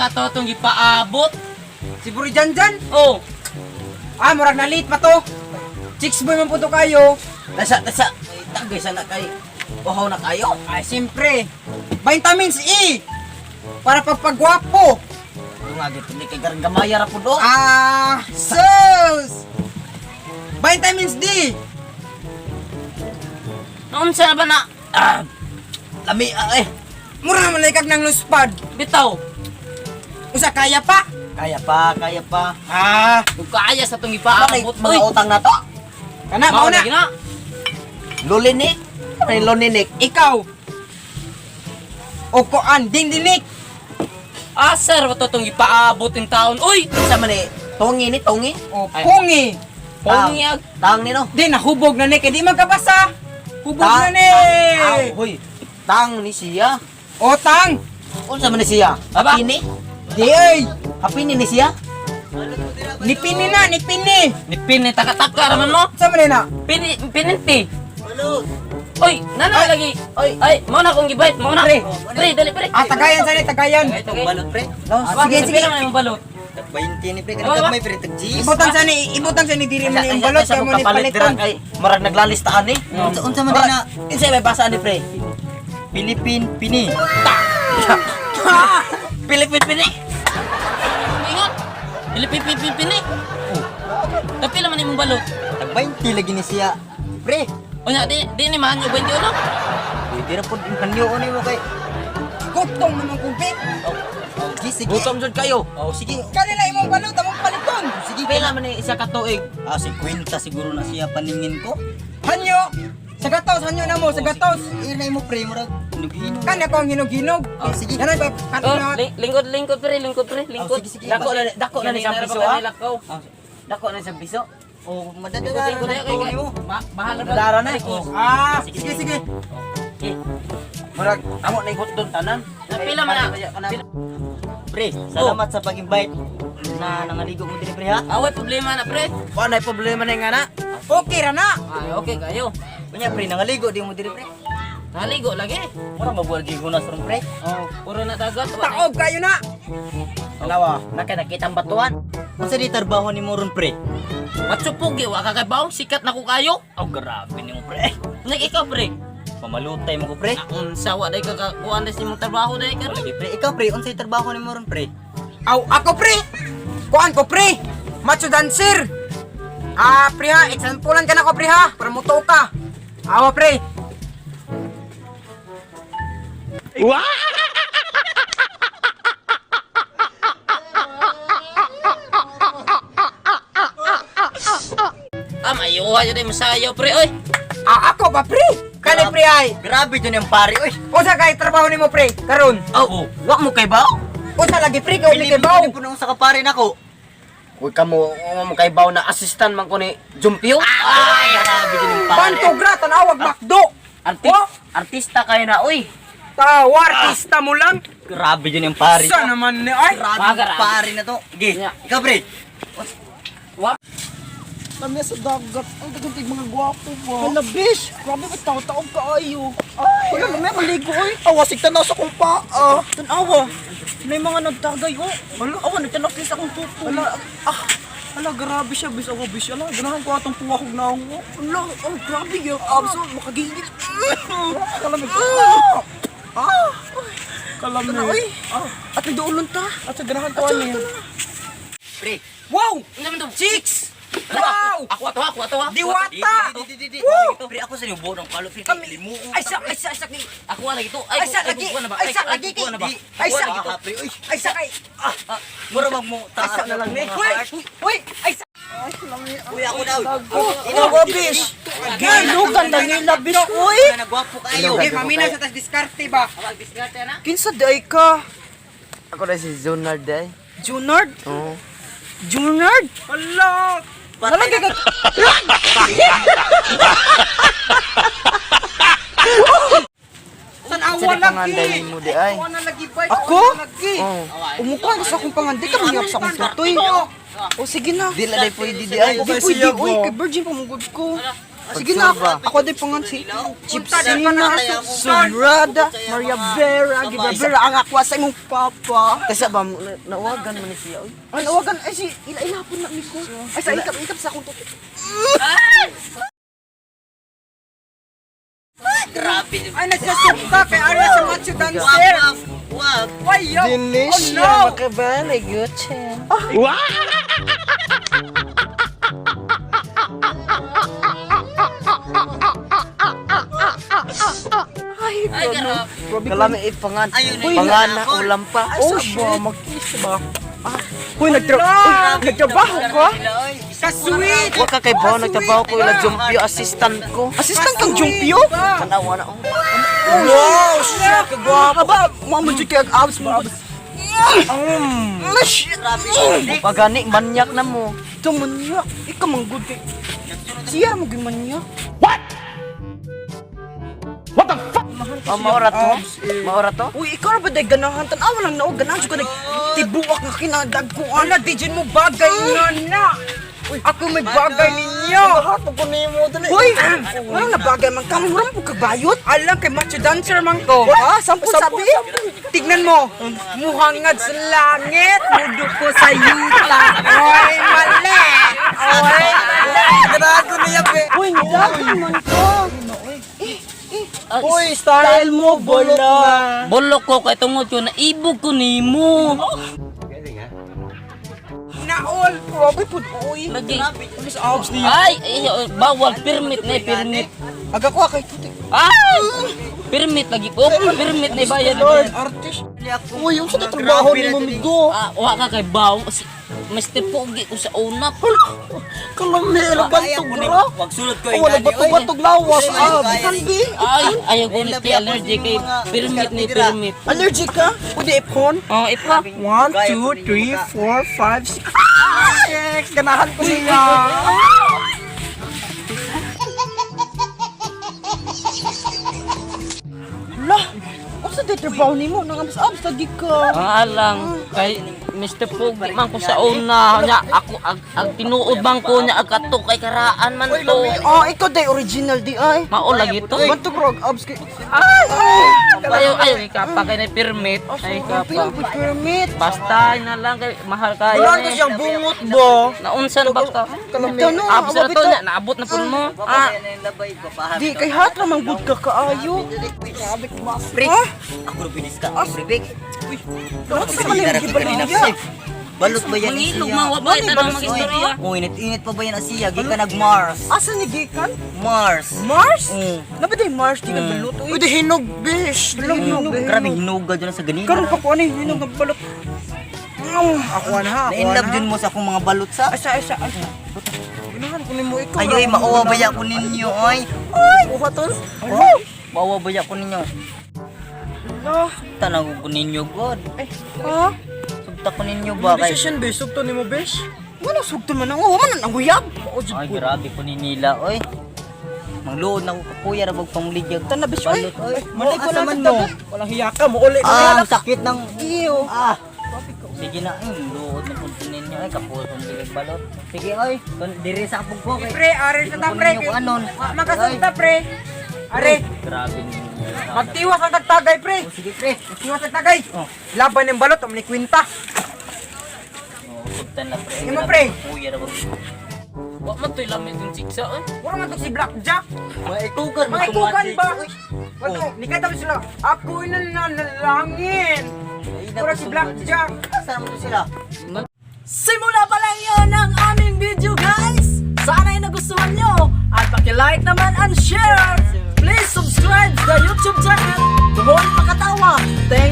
ka to itong gipaabot. Si Buri Janjan. Oh, Ah, murag na late pa to. Chicks boy man po to kayo. Tasa, tasa. Ay, tagay sana kay. Uhaw na kayo. Ay, siyempre. Vitamins E. Para pagpagwapo. Nga gito ni kay garang gamaya ra pud oh. Ah, sus! Vitamins D. noon sa ba na? Ah, lami ah, eh. Mura naman laikag ng luspad. Bitaw. Usa kaya pa? Kaya pa, kaya pa. Ah, Kung kaya sa itong Bakit gipaabot. mga utang na to? kana mao na. na. Lulinik? Ano yung lulinik? Ikaw. O koan, ding dinik. Ah, sir, ba itong gipaabot yung taon? Uy! Sa man eh, tongi ni, tongi. O Ay. pungi. Pongyag. Tang ni no. Di nahubog na ni kay di magkabasa. Hubog na ni. Aw, hoy. Tang ni siya. O tang. Unsa man ni siya? Aba. Hapini? Di ay. Hapini ni siya? Nipini na, nipini. Ni pini taka-taka raman mo. Sa man ni na? Pini, pininti. Uy, nana lagi. Oy. Ay, mo na akong gibait, mo na. Pre. Pre, dali pre. Ah, tagayan sa ni, tagayan. Tagay. Balot pre. Ah, sige, sige. Pila man imong balot. 20 ni pre, Aba, kanang aba. gamay pre, tag G's. Ibutang sa ni, ibutang sa ni diri man yung balot kay mo ni paliton. Kay murag naglalista ani. Unsa unsa man din na Unsa may basa ani pre? Philippine Pini. Pilipin pini. Ingon. Pili pili pili pini. Oh. Pila man imong balot. Tag 20 lagi ni siya. Pre, Unya di di ni man yung 21. pwede ra pud hanyo ni mo kay. Gutong naman kong bit. Oh, sige, sige. Gutom jud kayo. Oh, sige. Kanila imong balot, among paliton. Sige. Pila man ni isa ka tuig? Ah, 50 siguro na siya paningin ko. Hanyo. Sa gatos, hanyo na mo, sa gatos. Eh, na imo pre, murag hinog-hinog. Kanya ko ang hinog-hinog. Oh, sige. Yan ay Oh, katulad. lingkod lingkod pre, lingkod pre, lingkod. Oh, sige, sige. Dako na ni siyang piso ah. Dako na siyang piso. Oh, Lingkod madadala lingkod na kay ko nimo. Bahala ba? Madara na. Oh. Ah, sige, sige. Murag amo na hotdog tanan. Pila man na. Pre, salamat sa pag-invite na nangaligo mo diri pre ha. Away problema na pre. Wa na problema na nga na. Okay ra na. Ay, okay kayo. Unya pre, nangaligo di mo diri pre. Naligo lagi. Mura mabual gihunas ron pre. Oh, puro na dagat. Wa na. Taob kayo na. Alawa, naka nakitang batuan. Unsa di trabaho nimo ron pre? Matsupog eh, wa ka kay baw, sikat na ko kayo. Oh, grabe nimo pre. Nag ikaw pre. Pamalutay mo ko pre. Unsa wa day ka kakuan sa imong trabaho day karon. Lagi pre, ikaw pre, unsay trabaho nimo ron pre? Aw, ako pre. Kuan ko pre. Macho dancer. Ah, pre ha, exampulan ka na ko pre ha, para mutuo ka. Awa pre. Ah, mayuha jud ay masayaw pre oy. Ah, ako ba pre? Kani pre ay. Grabe dyan yung pare, oy. Unsa kay trabaho nimo pre? Karon. Oh, wa mo kay baw? Unsa lagi pre kay uli kay baw? Pilipin po nung sa kapare nako. Uy kamo wa mo kay baw na assistant man ko ni Jumpio. Ay, grabe dyan yung pare. Bantogra tanawag McDo. Artista, artista kayo na uy. Tawa artista mo lang. Grabe dyan yung pare. Sa naman ni ay. Grabe Ah, yung grabe. pare na to. Sige, Yeah. ikaw pre. Wa Kami sa dagat. Ang dagang mga gwapo ba? Hala, bish! Grabe ba tao-taog kaayo? Ay! Wala lang, may maligo oy. Awa, sig tanaw sa kong paa. Tanawa. May mga nagtagay, oh. Hala, awa, nagtanakis akong tuto. Hala, ah. Hala, grabe siya, bish. Awa, bish. Hala, ganahan ko atong puwakog na ako. Hala, oh, grabe yung abs. Oh, makagigil. Kalamig. Ah! Kalamig. Ah. At nagduulon ta. At sa ganahan ko ano yan. Pre. Wow! Unsa man to? Chicks! Wow! Ako ato, ako ato. Diwata! Di, di, di, di. Woo! Pre, ako sa libo ng palo. Pre, Kami. limuong. Ay sa ay sa ay sa kay. Ako lagi to. Ay, Ay, sa lagi. kukuha na ba? Ay, sa lagi, kukuha na ba? kay. Ay, sa Kukuha na Ah, pre, uy. Ay sa kay. Mura mag mo. Ay sa na lang ni. Uy! Uy! Ay sa. Uy, ako daw. Awa, bish! Gilugan na nila, bish, uy! Nagwapo kayo. Okay, mamina sa tas diskarte ba? Diskarte na. Kinsa di ay ka? Ako na si Zonard day. Junard? Oo. Junard? Hala! Walang gaga... Tanawa Sa di panganday lagi. mo di ay. Ako na lagi ba? Ako? Lagi. Oh. Umukuha ka sa akong pangandi ka mangyap sa akong tutoy. O sige na. Di la day pwede di ay. Di pwede, uy, kay virgin pa mong good ko. Sige na, ako din pangan si Chipsina, Sumrada, Maria Vera, Giba Vera, ang akwa sa imong papa. Kasi ba nawagan man ni siya oy. Ay, nawagan, ay si, ila-ilapon na mi ko. Ay, sa ikap-ikap sa akong tuti. Grabe. Ay, nagsasukta kay Arya sa macho dancer. Wag. Why, yo? Oh, no! Makabalay gutchen. Ay, grabe. Kalami ipangan. Ayun, Pangan na ulam pa. Oh, shit. Mag-kiss ba? Ah, Uy, nagtrabaho ka? Ka-sweet! Wa ka kay bawo nagtrabaho ko ila Jumpio assistant ko. Assistant kang Jumpio? Tanawa na oh. Wow, shit, kagwapo. Aba, mga mo dyan kay abs mo. Abs. Shit. Pagani manyak na mo. Ito manyak. Ikaw man good kay. Siya mo gimanyak. Oh, maora to. Maora to. Uy, ikaw ra ba day ganahan? Tan-awa lang na, oh, ganahan siya ka nag tibuak nga kinadagkuan. Ala, di dyan mo bagay nga na! Ako may bagay ninyo! Uy, ano na bagay man ka? Murang po kabayot. Alam kay macho dancer man ko. Ah, sampol sabi. Tignan mo, muhangad sa langit, mudo ko sa yuta. Oy, mali! Oy, mali! Grago niya, be. Uy, dagan man ka. Uy, style mo, bola. Bulok ko kay tungod ko naibog ko nimo. Naol! Grabe po, uy. Lagi. Miss abs niya. Ay, ay, bawal permit na permit. Aga ko kay tuti. Ay! Permit lagi ko. Permit na bayad. Lord, artist. Uy, yung sa trabaho ni Mamigo. Ah, wa ka kay baw. Mr. Pogi ko sa una. Kalami, bantog ra. Wag sulod ko. Oh, wala batog-batog lawas. Ah, bisan bi. Ay, ayaw ko ni allergy kay permit ni permit. Allergic ka? Pwede ipon? Oh, ipa. 1, 2, 3, 4, 5, 6. Ah! Six! Ganahan ko siya. Lah, unsa day trabaho nimo? Nang abs-abs lagi ka. Alang kay Mr. Pogi man ko sa una nya ako ag tinuod man ko nya ag katok kay karaan man to. Ah, ikaw day original di ay. Mao lagi to. Bantog rog abs kay. Ayaw ayaw ikapa kay na permit. Ay Pila kapa. po permit. Basta na lang kay mahal kayo. Wala ko siyang bungot ba? Naunsan ba ka? Ito no, Abs na to nya naabot na pud mo. Ah, Di kay hat ra man gud ka kaayo. Grabe Pre. Ha? Ako rin binis ka. Pre, Bek. Bakit sa kanila gibaliya? Balot ba yan? mangilog man wa ba tanang magistorya. Oh, init-init pa ba yan Asiya? Gikan nag Mars. Asa ni gikan? Mars. Mars? Mm. Nabaday Mars di ka balot uy. Uy, hinog bish. Hinog. Grabe hinuga dyan sa ganina. Karon pa ko ani hinog ang balot. Ako na ha, ako Na-inlove na. dyan mo sa akong mga balot sa. Asa asa asa. Ganahan ko nimo ikaw. Ay, ay, maawa ba ko ninyo, ay? Ay, uha tol. Oh. Maawa ba ko ninyo? Lah, Tanaw ko ninyo, God. ha? Sugta ko ninyo ba kay? Decision bish, sugto nimo bish. Wala sugto man ang wa man ang uyab. Ay, grabe ko ni nila, oy. Mangluod na ko kapuya ra bag pangligyag. Tana bish oy. Balot, oy. Malay ko Asa na man mo. Walang hiya ka mo uli. Ah, ang sakit ng Iyo. Ah. Sige na, ay, luod na po ninyo ay kapuya kong dilig balot. Sige, oy. Diri sa apog ko kay. Pre, are sa ta, pre. Ninyo ko anon. Wa makasugta, pre. Are, Grabe ninyo. magtiwas ang tagtagay, pre. Oh, sige, pre. Magtiwas ang tagay. Oh. Laban ng balot, umni kwinta. Oh, sugtan na pre. Imo, pre. Kapuya ra bag. Wa man to'y lamit yung chiksa oy. Wala man to si Blackjack. Maikugan Mga ikugan ba? Wala, nikata mo sila. Ako inanalangin. Wala si Blackjack. Saan mo to sila? Simula pa lang yon ang aming video, guys! Sana ay nagustuhan nyo at paki-like naman and share! Please subscribe sa YouTube channel Buhol Makatawa! Thank